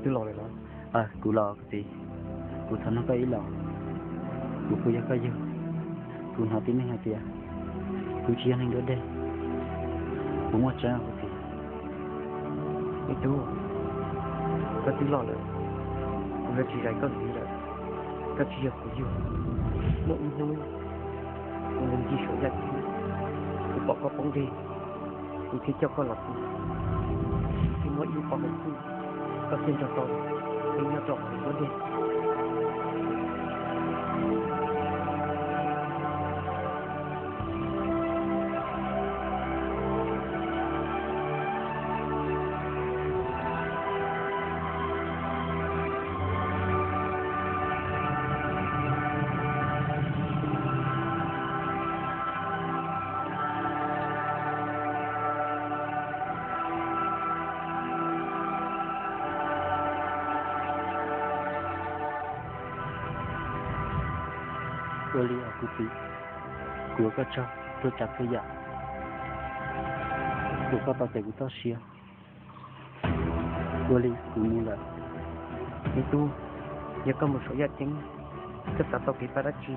Twb los lawm los? Kuv los kuv txiv. Kuv thov nug koj ib los, kuv puas yog koj yug? Kuv hnov tib neeg hais tias kuv tsis yog neeg ncuav dej, kuv muaj tseeb kuv txiv. Me tub, koj twb los lawm, kuv yuav tsis zais koj ntxiv lawm. Koj tsis yog kuv yug. Muaj ib hnub kuv mus ncig saum yaj ceeb, kuv pom koj poob dej, kuv thiaj coj koj los pw. Thiab muaj ib lub pob hauv txwj, koj thiaj nrog tau peb nyob rau hauv lub dej. Ua li os kuv txiv, kuv ua koj tsaug txhua tsav txhua yam uas koj tau cawm kuv txoj sia. Ua li kuv mus lawm. Me tub, yog koj mus saum yaj ceeb, koj xav tau kev pab dab tsi,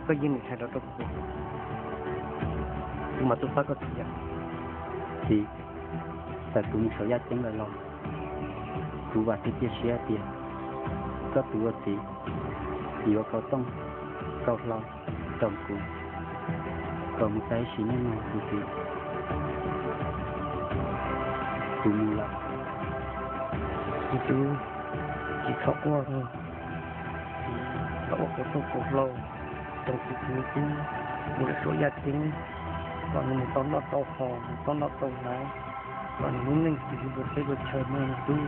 koj yeej meem hais los rau kuv, kuv mam tuaj pab koj txhua yam. Txiv, txawm kuv mus saum yaj ceeb lawm los kuv vam thiab cia siab tias koj tus ua txiv yuav kau tooj kau hlau rau kuv kom mus tag ib sim neej no kuv txiv. Kuv mus lawm. Me tub, tsis txhob quaj, txhob ua kau tooj kau hlau rau kuv tus me tub mus lawm saum yaj ceeb, kom nws mus tau noj tau haus, mus tau noj tau hnav, kom nws lub neej tsis ua teb ua chaw no me tub.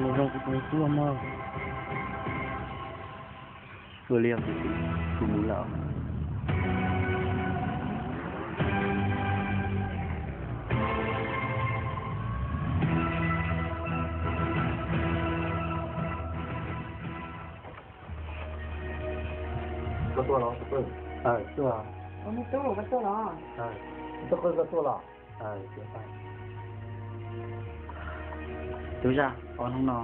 Mus zoo kuv tus me tub mog. Ua li os kuv txiv, kuv mus lawm. Koj tuaj los? Tuaj. Ua me tub, koj tuaj los? Koj tuaj los? Tub Zaj, ob hnub no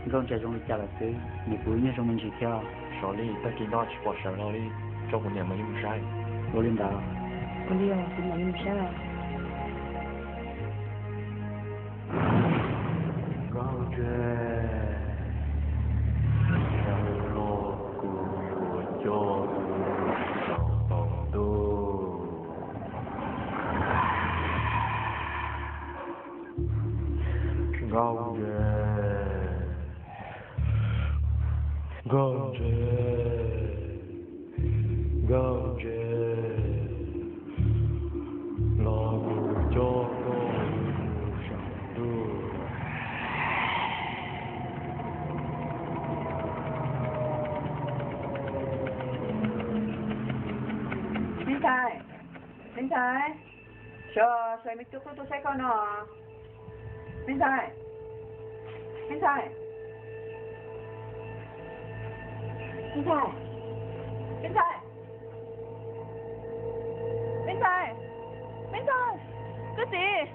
Nkauj Ntses zoo li cas lawm xwb? Nws puas nyuaj zoo me ntsis thiab? Sov li, tag kis no tsis pom sawv los li. Tso kuv niam mam li mus saib. Ua li ntawd. Ua li os, kuv mam li mus saib os. Nkauj Ntses, sawv los, kuv yuav coj kuv mus saum tau ntuj. Nkauj Ntses, Nkauj Ntses, Nkauj Ntses, los kuv coj koj mus saum ntuj. Me ntxhais, me ntxhais, sawv, sawv, me tub qub tuaj saib koj no. Me ntxhais, me ntxhais, me ntxhais, me ntxhais, me ntxhais, me ntxhais, koj txiv,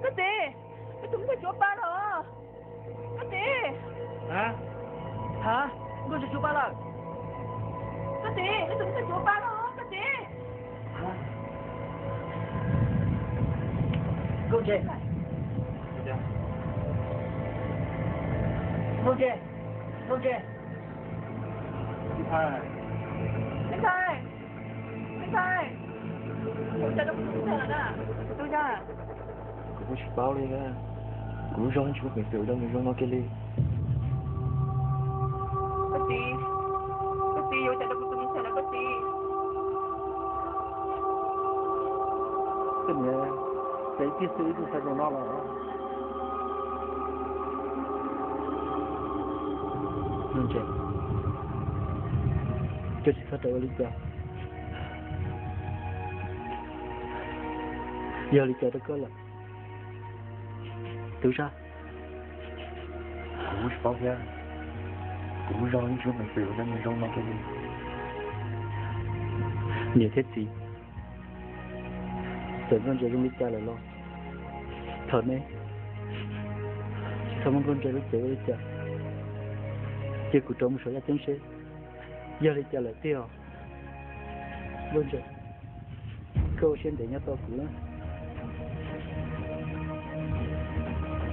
koj txiv, me tub Nkauj Ntses tshuav pa lawm. Koj txiv. Ha? Nkauj Ntses tshuav pa lawm. Koj txiv, me tub Nkauj Ntses tshuav pa lawm koj txiv. Nkauj Ntses, Nkauj Ntses, Nkauj Ntses. Me ntxhais, me ntxhais, me ntxhais, ua cas rau kuv tus me ntxhais lawm na? Tub Zaj. Kuv kuj tsis paub li, kuv lub zog tsis muaj peev xwm ua zoo no kiag li. Koj txiv, koj txiv, yuav ua cas rau kuv tus me ntxhais lawm koj txiv? Koj niam, cas ib pliag xwb ib tug txhais zaum no los? Nkauj Ntses, koj tsis txhob rawm ua li cas. Yog li cas rau koj lawm? Tub Zaj. Kuv kuj tsis paub thiab, kuv lub zog yeej tsis muaj peev xwm ua zoo no kiag li. Niam thiab txiv, txawm Nkauj Ntses zoo li cas lawm los thov neb tsis txhob muab Nkauj Ntses lub cev ua li cas. Cia kuv rov mus saum yaj ceeb seb yog li cas lawm tiag. Nkauj Ntse, koj ua siab ntev nyob tos kuv.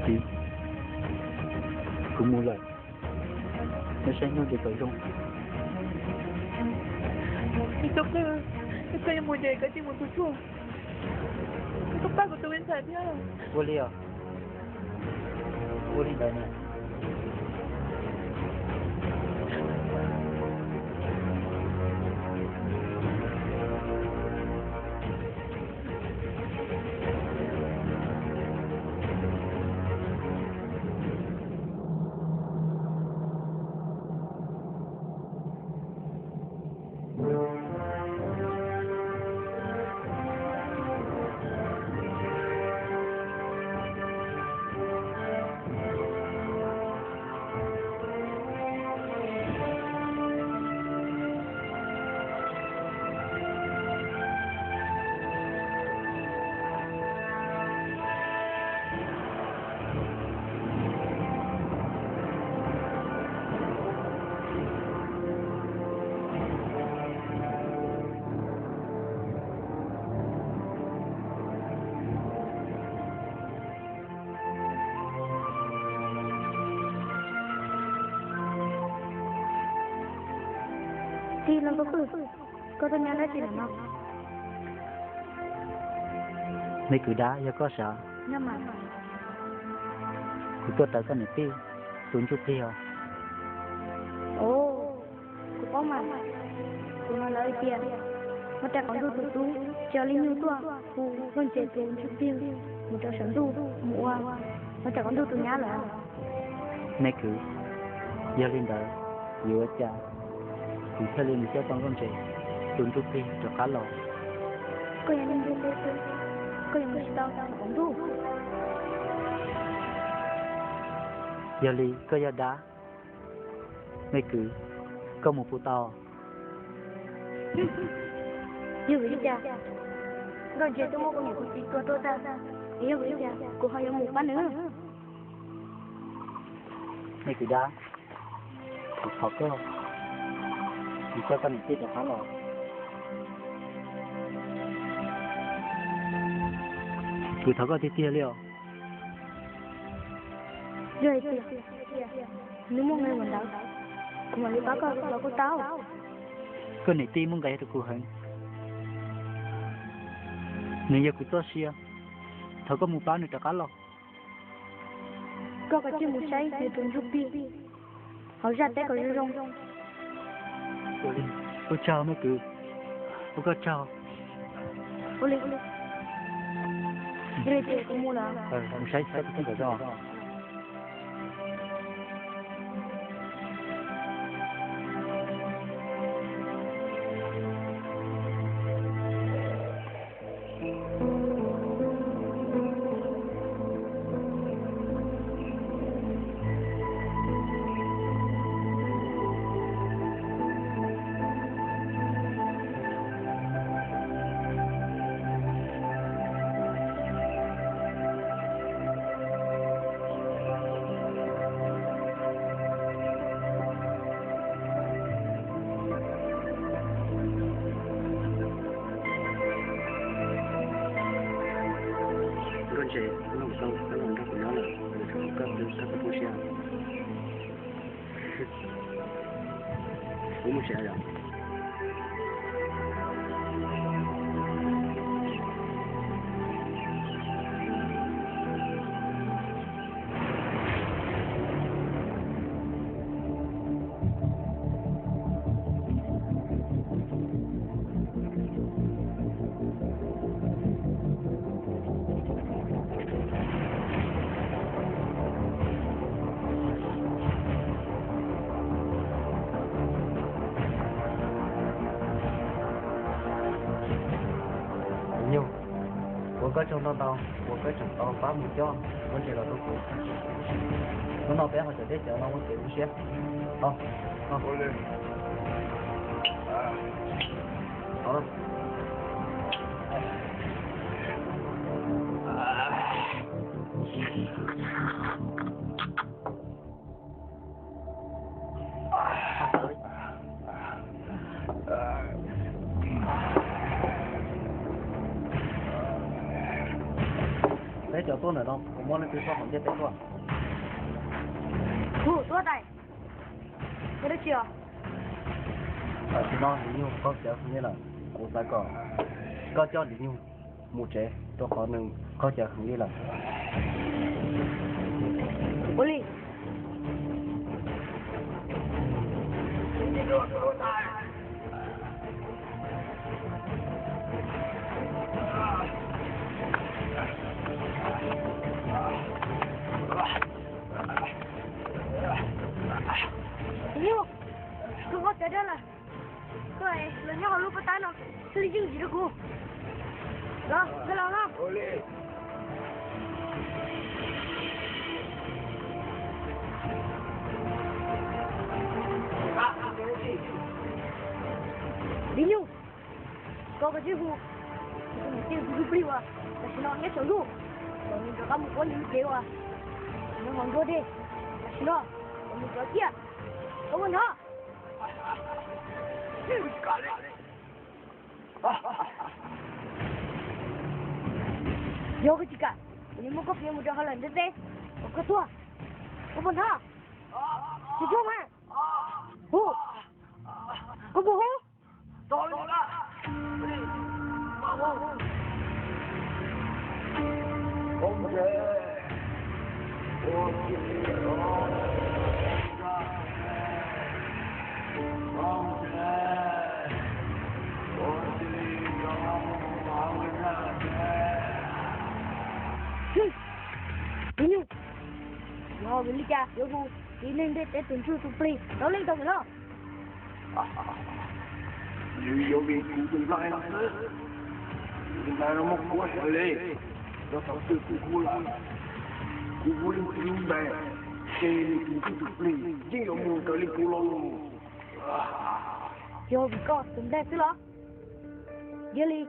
Txiv, kuv mus lawm, nyob saib Nkauj Ntse kom zoo. Tub Plig, koj yuav mus ces koj cia mus txhua txhua, koj pab kuv tus me ntxhais thiab. Ua li os. Ua li ntawd na. Tij laug Nkauj Plig, koj tuaj nyob dab tsi ntawm no? Me kwv Dab, yog koj sav? Kuv tuaj raws koj niam tij tus ntsuj plig os. Kuv paub mas, kuv hnov lawv hais tias Huab Rais Qaum Ntuj tus tub tso Lis Nyug tuaj hu Nkauj Ntse tus ntsuj plig mus rau saum ntuj mus ua Huab Rais Qaum Ntuj tus nyab lawm. Me kwv, yog li ntawd, yuav ua cas kuv thiaj li mus coj tau Nkauj Ntse tus ntsuj plig rov qab los? Koj yog neeg ntuj qub, koj yuav mus tsis tau qaum ntuj. Yog li koj yog dab, me kwv, koj mus puas tau? Yog vim li cas? Nkauj Ntse twb muab kuv niam kuv txiv tua tuag tag, es yog vim li cas kuv ho yuav mus pab nws? Me kwv dab, kuv thov koj, kuv coj koj niam tij rov qab los. Kuv thov koj tiag tiag li os. Yog hais tias nws muaj nqe mus ntawd, kuv mam li pab koj los kuj tau. Koj niam tij muaj nqis rau kuv heev, nws yog kuv txoj sia, thov koj mus pab nws rov qab los. Koj kav tsij mus saib nws tus ntsuj plig hauv zaj teb kom zoo zoo. Ua tsaug me kwv, ua koj tsaug. Ua li, ua li, ces kuv mus lawm. Mus saib saib tus kheej kom zoo. Nkauj Ntse, koj los tau, koj los nrog kuv nyob lawm, kuv thov koj, koj txhob tu siab. Kuv mus tsev yom. Nyuj, ua koj tsaug ntau ntau uas koj tseem tau pab mus coj Nkauj Ntse los rau kuv. Hnub no peb ho caum teb caum no muaj kev tu siab. Tuaj ntawm no kuv muab leej twg txhob qhov ntiaj teb tuaj. Hu, tub huab tais, koj dab tsi os? Tam sim no Lis Nyug koj cawv heev li lawm, kuv xav kom koj coj Lis Nyug mus tsev rau qhov nws koj cawv heev li lawm. Ua li. Lis Nyug, koj cawv dab lawm. Koj los nyob hauv lub pob tab no thiaj li yooj yim rau kuv. Los, nkag los no. Lis Nyug, koj kav tsij hu tus niam tij tus ntsuj plig uas tam sim no nyob saum ntuj, kom nws rov qab mus ua nws lub tsev uas nyob hauv nruab dej tam sim no, kom nws rov ciaj. Koj puas hnov? Yog koj tsis kam, kuv yuav muab koj fiav mus rau hauv lawm ntiaj teb kom koj tuag. Koj puas hnov? Tsis tuag mas. Hu, koj puas hu? Lis Nyug, yog vim li cas yuav hu tib neeg ntiaj teb tus ntsuj tus plig rau leej tau ntawm no? Nws yuav vim kuv tus nplaig no xwb. Tus nplaig no muaj kuab heev li, yog thaum twg kuv hu lawm, kuv hu leej twg lub npe, ces nws tus ntsuj tus plig yeej yuav mus raws li kuv los. Yog vim koj tus nplaig xwb los? Cia li,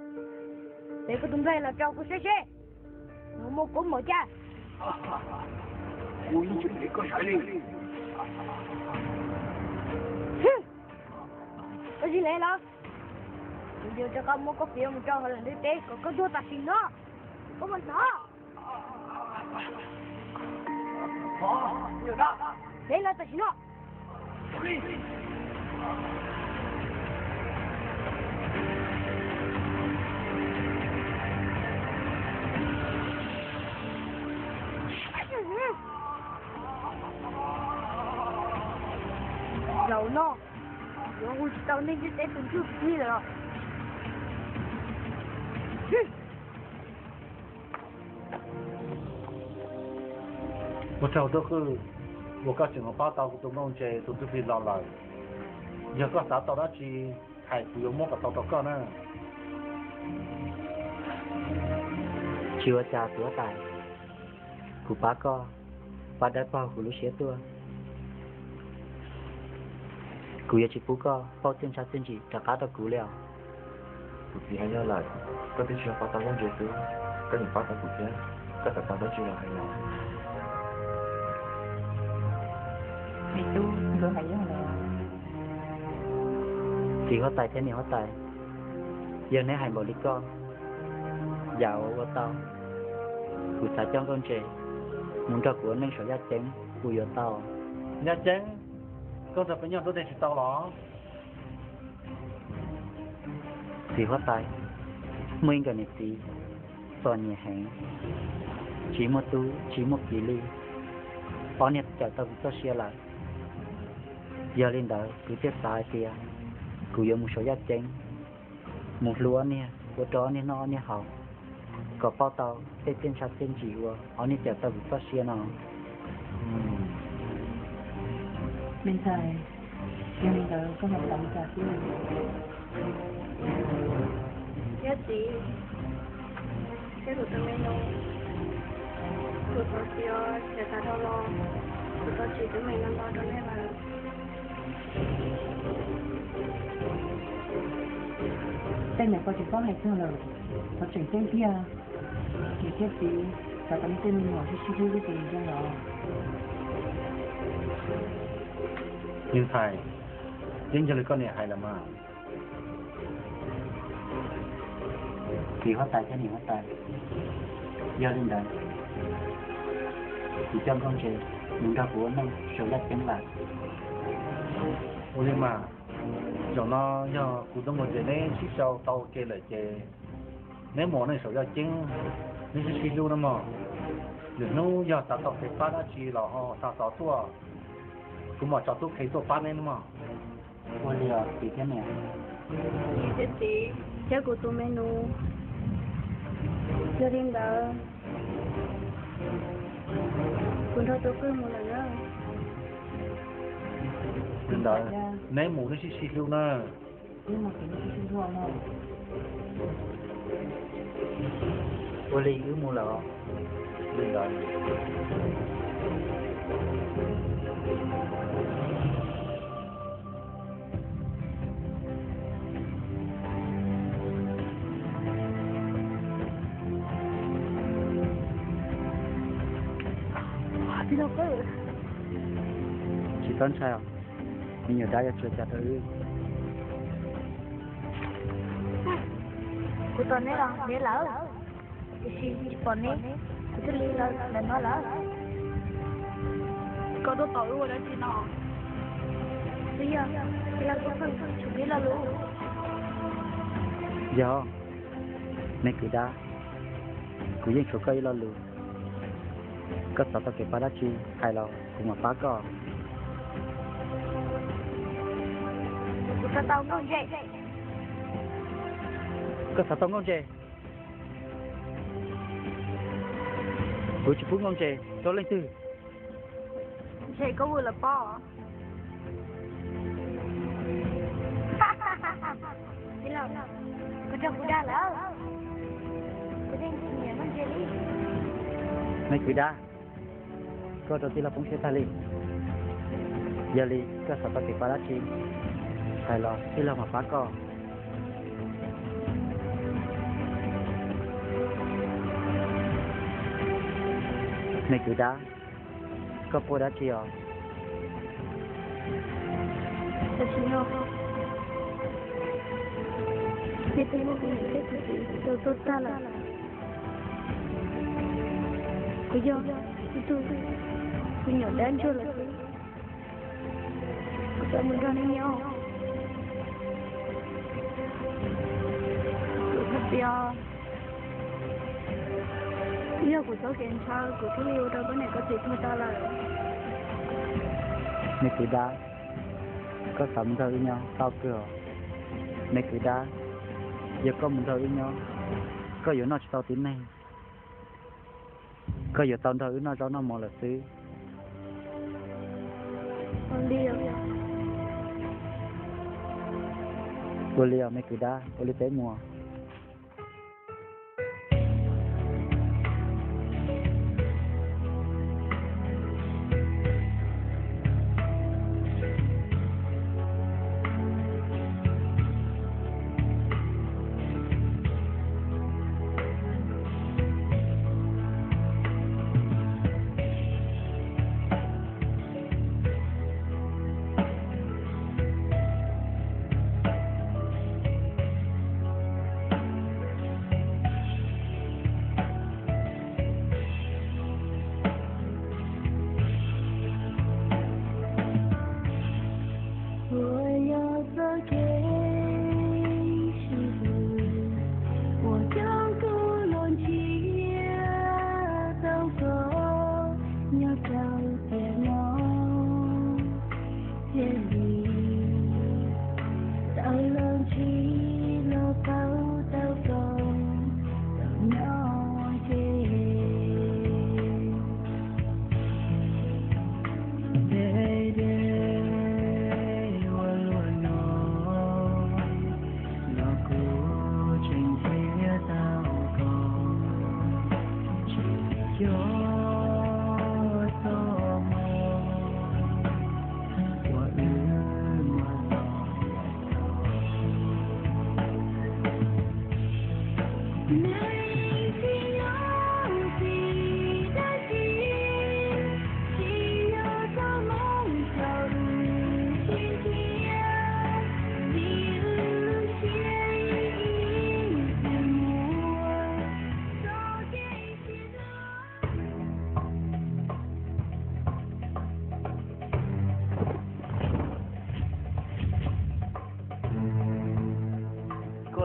ces koj tus nplaig los rau kuv saib seb nws muaj koob mom cas. Kuv yeej tsis nrhiav koj sawv li. Koj tsis nrhiav los? Kuv yuav rov qab muab koj fiav mus rau hauv lawm ntiaj teb kom koj tuag tam sim no. Koj puas hnov? Nrhiav los tam sim no. Zaum no yuav hu tsis tau nej ntiaj teb tus ntsuj plig lawm los? Ua tsaug Tub Qwj uas koj tseem los pab tau kuv tus nkauj ntse tus ntsuj plig los lawm. Yog koj xav tau dab tsi, hais kuv yuav muab kom tau rau koj na. Tsis ua cas tus huab tais, kuv pab koj, pab dawb paug kuv lub siab tuaj. Kuv yuav tsis pub koj pauj txiaj ntsha txiaj ntsig rov qab rau kuv li os. Kuv txiv hais yog lawm, koj twb tsis yog pab tau nkauj ntse xwb, koj yeej pab tau kuv thiab, koj xav tau dab tsi los hais los. Me tub, nkawd hais yog lawm. Txiv huab tais thiab niam huab tais, yog neb hais npaum li koj, yam uas ua tau, kuv xav coj nkauj ntse mus nrog kuv ua neej saum yaj ceeb, kuv yuav tau. Yaj ceeb? Koj nrog peb nyob nruab dej tsis tau los? Txiv huab tais, muaj ib nkawm niam txiv txom nyem heev, tsis muaj tub tsis muaj kiv li, ob niag cawm tau kuv txoj sia lawm. Yog li ntawd kuv thiaj xav hais tias kuv yuav mus saum yaj ceeb, mus hlub ob niag, ua rau ob niag noj ob niag haus, kom pauj tau tej txiaj ntsha txiaj ntsig uas ob niag cawm tau kuv txoj sia no. Me ntxhais, yog li ntawd koj mam li xav li cas xwb. Thiab txiv, thiab kuv tus me nyuam, kuv thov txim os, yam tas dhau los kuv thov txim tus me no no rau nej lawm. Tej niam pog tsis paub hais txog lawm, qhov tseem ceeb tiag, niam thiab txiv xav kom nej tej me nyuam sib sib hlub ib txwm mus zoo los. Me ntxhais, yeej yog li koj niam hais lawm mas. Txiv huab tais thiab niam huab tais, Yog li ntawd, kuv coj Nkauj Ntses mus nrog kuv ua neej saum yaj ceeb lawm. Ua li mas, zaum no yog kuv tus Nkauj Ntses neb sib sau tau ua ke lawm ces neb mus ua neej saum yaj ceeb, neb sib sib hlub no mog. Lwm hnub yog xav tau kev pab dab tsi los ho xa xov tuaj, kuv mam tso tub qhe tuaj pab neb no mog. Ua li os txiv thiab niam. Txiv thiab txiv, thiab kuv tus me nus. Yog li ntawd, kuv nrog tus qwj mus lawm na. Li ntawd, neb mus neb sib sib hlub na. Ua li wb mus lawm. Li ntawd, tsis txhob ntshai os, me nyuam dab yuav tsis ua cas rau wb. Kuv tos neb los ntev lawm, tiam sis tsis pom neb, kuv thiaj li los ntawm no lawm. Koj tuaj tos wb ua dab tsi no? Twb yog tij laug Tub Qwj tshuav peb lo lus. Yog, me kwv dab, kuv yeej tshuav koj ib lo lus. Koj xav tau kev pab dab tsi hais los kuv mam pab koj. Kuv xav tau Nkauj Ntses. Koj xav tau Nkauj Ntses? Kuv tsis pub Nkauj Ntses rau leej twg. Ntshe koj vwm los pob. Tij laug, koj nrog kuv dag lawm. Kuv yeej tsis nyiam Nkauj Ntses li. Me kwv dab, koj rau tij laug poob siab tag li. Yog li koj xav tau kev pab dab tsi, hais los tij laug mam pab koj. Me kwv dab, koj quaj dab tsi os? Tam sim no, nej twb muab kuv niam thiab kuv txiv rau tuag tag lawm. Kuv yog ib tug me nyuam dab ntsuag lawm xwb. Kuv xav mus nrog nej nyob. Kuv hais tias yog kuv txoj kev ntshaw kuv thiaj li ua rau koj niam koj txiv tuag tag lawm. Me kwv dab, koj xav mus nrog wb nyob tau kawg os. Me kwv dab, yog koj mus nrog wb nyob, koj yuav noj tsis tau tib neeg. Koj yuav tau nrog wb noj zaub noj mov lawm xwb. Ua li os me kwv dab, ua li peb mus. Puas yog txoj kev sib hlub uas coj kuv los ntsib tau koj nyob rau tiam no thiaj li tau los ntsib los paub tau koj tau nyob ces deb deb ua luaj no.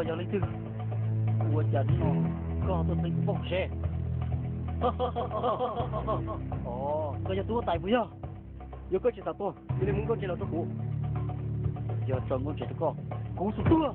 Koj yog leej twg? Ua cas hnub no koj tuaj txeeb kuv poj kuv sev? Os, koj yog tub huab tais puas yog? Yog koj tsis xav tuag, cia li muab Nkauj Ntse los rau kuv. Yog tso Nkauj Ntse rau koj, kuv xum tuag.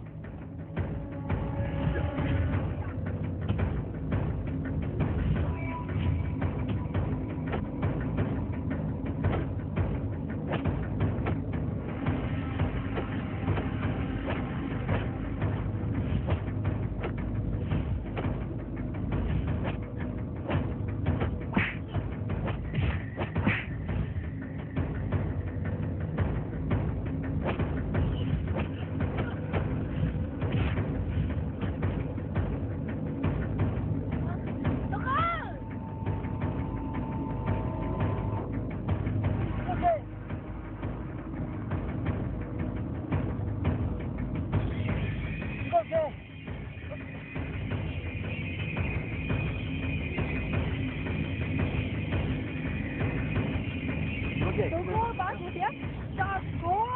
Tus kub, pab kuv thiab, tso kuv,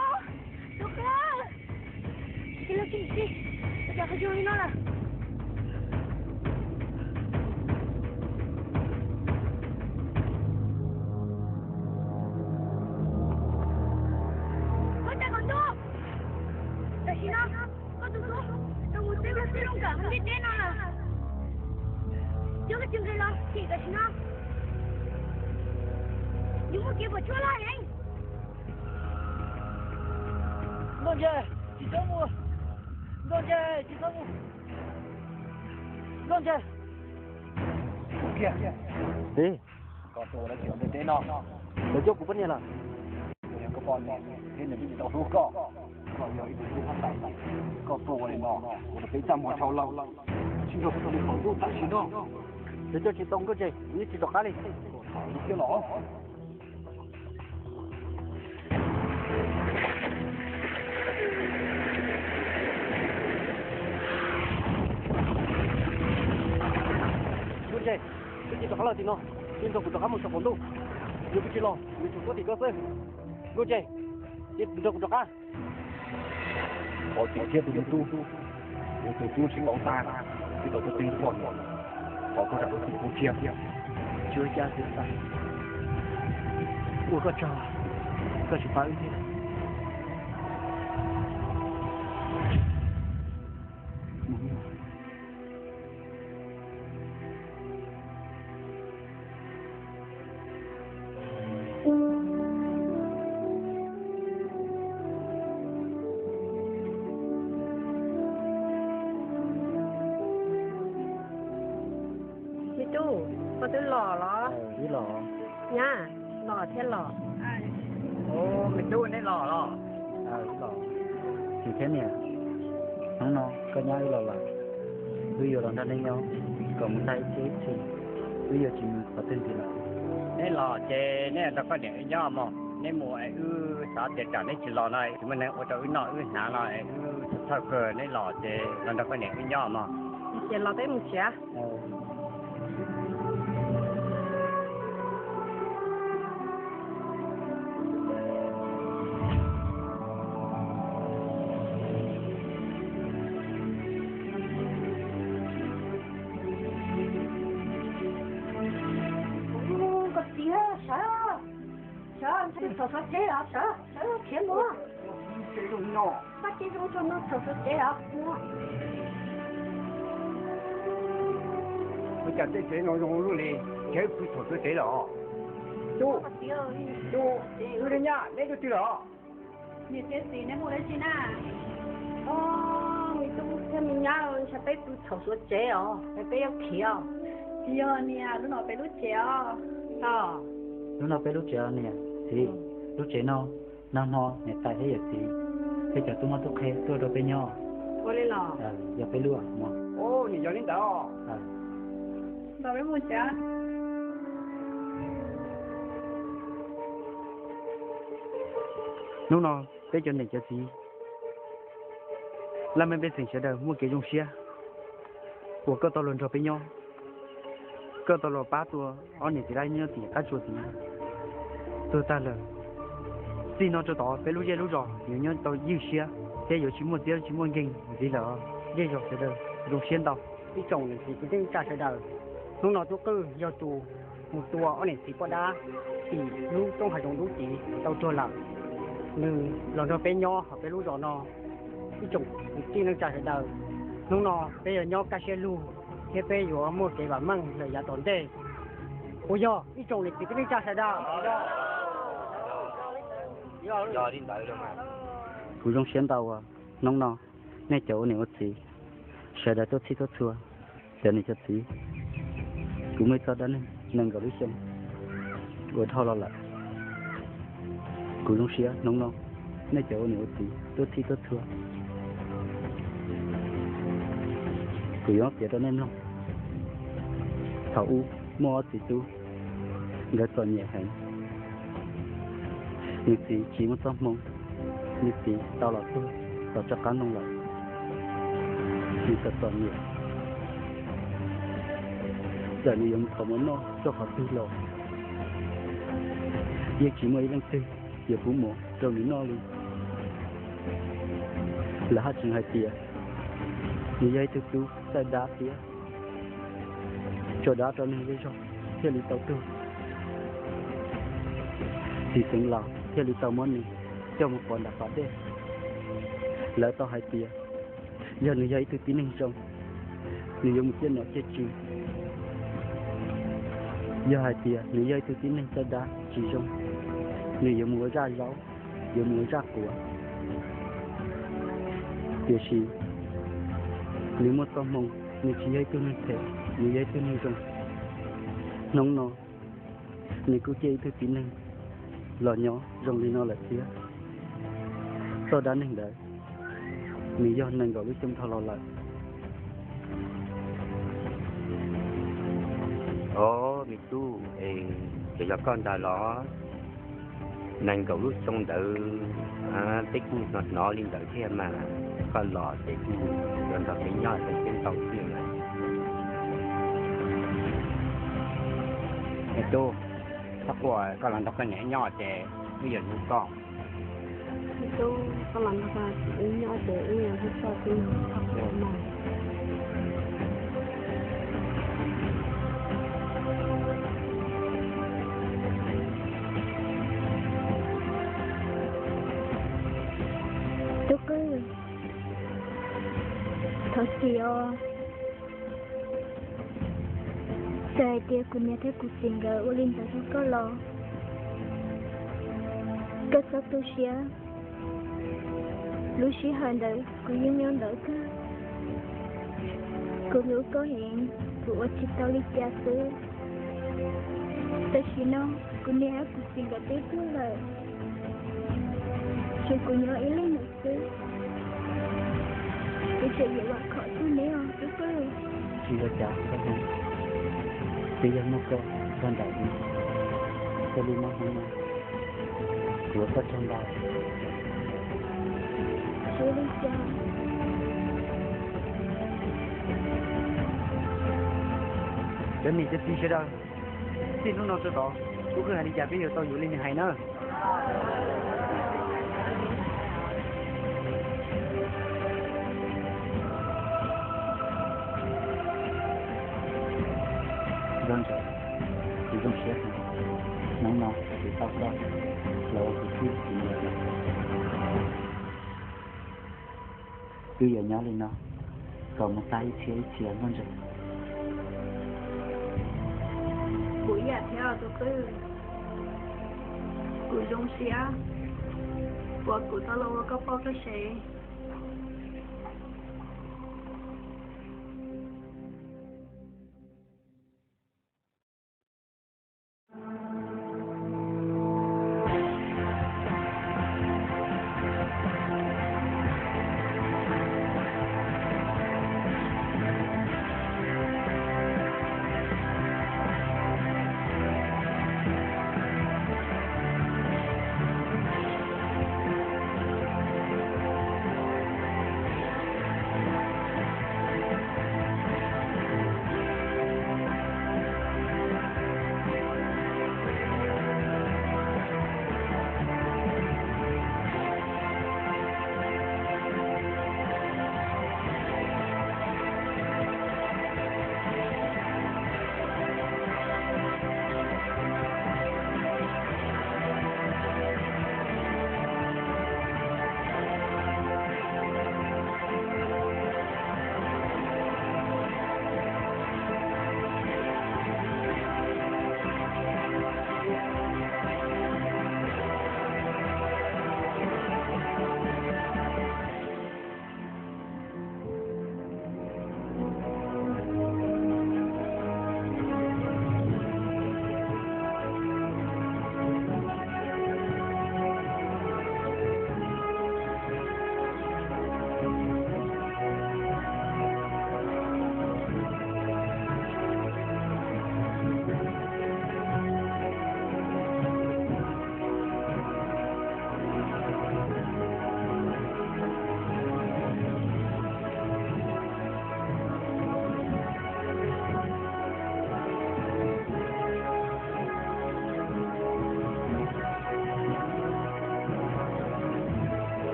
tus kub. Cia li, cia li, cia li, ua cas qhov yug li no lawm? Koj cas kom ntuj, tam sim no koj tus tub tau mus txeeb luag txij luag nkawm hauv ntiaj teb no lawm. Cov koj tsis nqis los chim tam sim no, yus muaj kev puas tsuaj loj heev. Nkauj Ntse, tsis txhob mus. Nkauj Ntse, tsis txhob mus. Nkauj Ntse. Kiag. Koj tuaj ua dab tsi hauv ntiaj teb no? Lawv coj kuv poj niam lawm. Kuv yog koj poj niam thiab nws twb tsis tau hlub koj. Koj yog ib tug tub huab tais, koj tuaj ua li no ua rau peb txaj muag dhau lawm. Sib nrog kuv tus me tub tam sim no. Lawv coj tsis tau Nkauj Ntse, kuv yeej tsis rov qab li. Koj txhob ua li thiab los. Nkauj Ntse, twb tsis rov qab los tim no, cia nrog kuv rov qab mus saum qaum ntuj. Yog kuv tsis los, nws tsuas tuab tim koj xwb. Nkauj Ntse, cia nrog kuv rov qab. Thov txim thiab tus me tub, kuv tus tub tsis paub tab, tsis tau tuaj txeeb poj niam, thov koj zam lub txim pub thiab. Tsis ua cas, tsis ua cas, ua koj tsaug, koj tsis pab wb thiab. Me tub, koj twb los los? Nyab, los thiab los. Me tub, neb los los? Txiv thiab niam, hnub no koj nyab wb los lawm, wb yuav los nrog neb nyob, kom mus tag ib pliag ib txhis, wb yuav tsis mus qhov twg ntxiv lawm. Neb los ces neb nrog koj niam wb nyob mog, neb mus es wb xav tias tsam neb tsis los no tsis muaj neeg ua rau wb noj wb hnav no es wb txhawj kawg, neb los ces los nrog koj niam wb nyob mog. Ces los peb mus tsev. Koj txiv, sawv, sawv, txhaum suav tsev os, sawv, sawv khiav mus. Koj txiv, zoo txhaum suav tsev os. Ua cas tej tsev no zoo luaj li, ntshe pw txhaum suav tsev lawm. Tub, tub, wb li nyab, neb tus twg lawm? Niam thiab txiv, neb mus dab tsi na? Os, me tub thiab me nyab, ntshai peb pw txhaum suav tsev os, es peb yuav khiav. Tsis yog niam, lub no peb lub tsev os. Lub no peb lub tsev os niam txiv. Lub tsev no, nag hmo niam tais thiab yawm txiv thiab cov tub mab tub qhe tuaj rau peb nyob. Ua li los? Yog peb lub mog. Niam, yog li ntawd. Los peb mus tsev. Hnub no peb cov niam cov txiv, laj mej pej xeem sawv daws muaj kev zoo siab uas koj tau los nrog peb nyob, koj tau los pab tua ob niam txiv laj nyob tim qab tsua tim no. Tuag tag lawm, txij no rau tod peb lub zej lub zos yuav nyob tau ywj siab thiab yuav tsis muaj txiab tsis muaj nkeeg ntxiv lawm. Zej zog sawv daws, zoo siab ntau ib tsoom niam txiv kwv tij neej tsa sawv daws. Hnub no Tub Qwj yog tus mus tua ob niam txiv poj dab tim lub roob hav zoov dub tid tau tuag lawm. Nws los nrog peb nyob hauv peb lub zos no. Ib tsoom kwv tij neej tsa sawv daws, hnub no peb yuav nyob kaj siab lug thiab peb yuav muaj kev vam meej lawm yav tom ntej. Puas yog ib tsoom niam txiv kwv tij neej tsa sawv daws? Kuv zoo siab ntau uas hnub no nej cov ua niam ua txiv sawv daws tuaj txhij tuaj txhua cov niam cov txiv. Kuv muaj ib txoj dab neeg nees nkaum lub xyoo uas dhau los lawm. Kuv zoo siab hnub no nej cov ua niam ua txiv tuaj txhij tuaj txhua. Kuv yuav piav rau nej mloog. Thaum ub muaj ob txiv tub, nkawd txom nyem heev. Nws txiv tsis muaj txoj hmoo, nws txiv tau los tuag tom tsob qab ntoo lawm. Nws txom txom nyem, txawm nws yuav mus thov mov noj rau qhov twg los yeej tsis muaj ib leej twg yuav pub mov rau nws noj li. Lawv haj tseem hais tias nws yog ib tug tub txawj dab thiab tso dab rau neeg zej zog thiaj li tau tuag. Txiv xeev laus thiaj li tau muab nws coj mus pov nram pas dej. Lawv tau hais tias yog nws yog ib tug tib neeg zoo, nws yuav mus ciaj nom ciaj tswv. Yog hais tias nws yog ib tug tib neeg txawj dab tsis zoo, nws yuav mus ua zaj zaub, yuav mus ua zaj quav. Tiam sis nws muaj txoj hmoo, nws tsis yog ib tug neeg phem, nws yog ib tug neeg zoo. Hnub no nws kuj ciaj ib tug tib neeg los nyob zoo li no lawm thiab. Txoj dab neeg ntawd nws yog nees nkaum lub xyoo dhau los lawm. Os, me tub, es tseem yog koj ntag los? Nees nkaum lub xyoo ntawd, peb kuj hnov hnov li ntawd thiab mas, koj los ces kuj yuav nrog peb nyob tej tau tiag lawm. Me tub, txhob quaj, koj los nrog koj niam nyob ces wb yuav hlub koj. Me tub, koj los nrog koj txiv wb nyob ces wb yuav hlub koj, txhob quaj mas. Tub Qwj, thov txim os. Txawm hais tias kuv niam thiab kuv txiv nkawd ua li ntawd rau koj los koj txhob tu siab. Lub sij hawm ntawd kuv yeej nyob ntawd kawg. Kuv hlub koj heev, kuv ua tsis tau li cas xwb. Tam sim no kuv niam thiab kuv txiv nkawd twb tuag lawm, tshuav kuv nyob ib leeg xwb. Kuv tseem yuav vam khom txog neb os Tub Qwj. Tsis ua cas, koj heev. Twb yog muaj koj nrog nraim li, thiaj li muaj hnub no. Kuv ua koj tsaug ntau. Tsis ua li cas. Cov niam cov txiv sawv daws, txij hnub no rau tod, Tub Qwj hais li cas peb yuav tau yuav li nws hais na. Nkauj Ntsaum, kuv zoo siab heev, hnub no kuv tau koj los ua kuv txij kuv nkawm lawm. Wb yuav nyob li no kom mus tag ib txhia ib txhia Nkauj Ntsaum. Kuv ib yam thiab Tub Qwj, kuv zoo siab uas kuv tau los ua koj poj koj sev.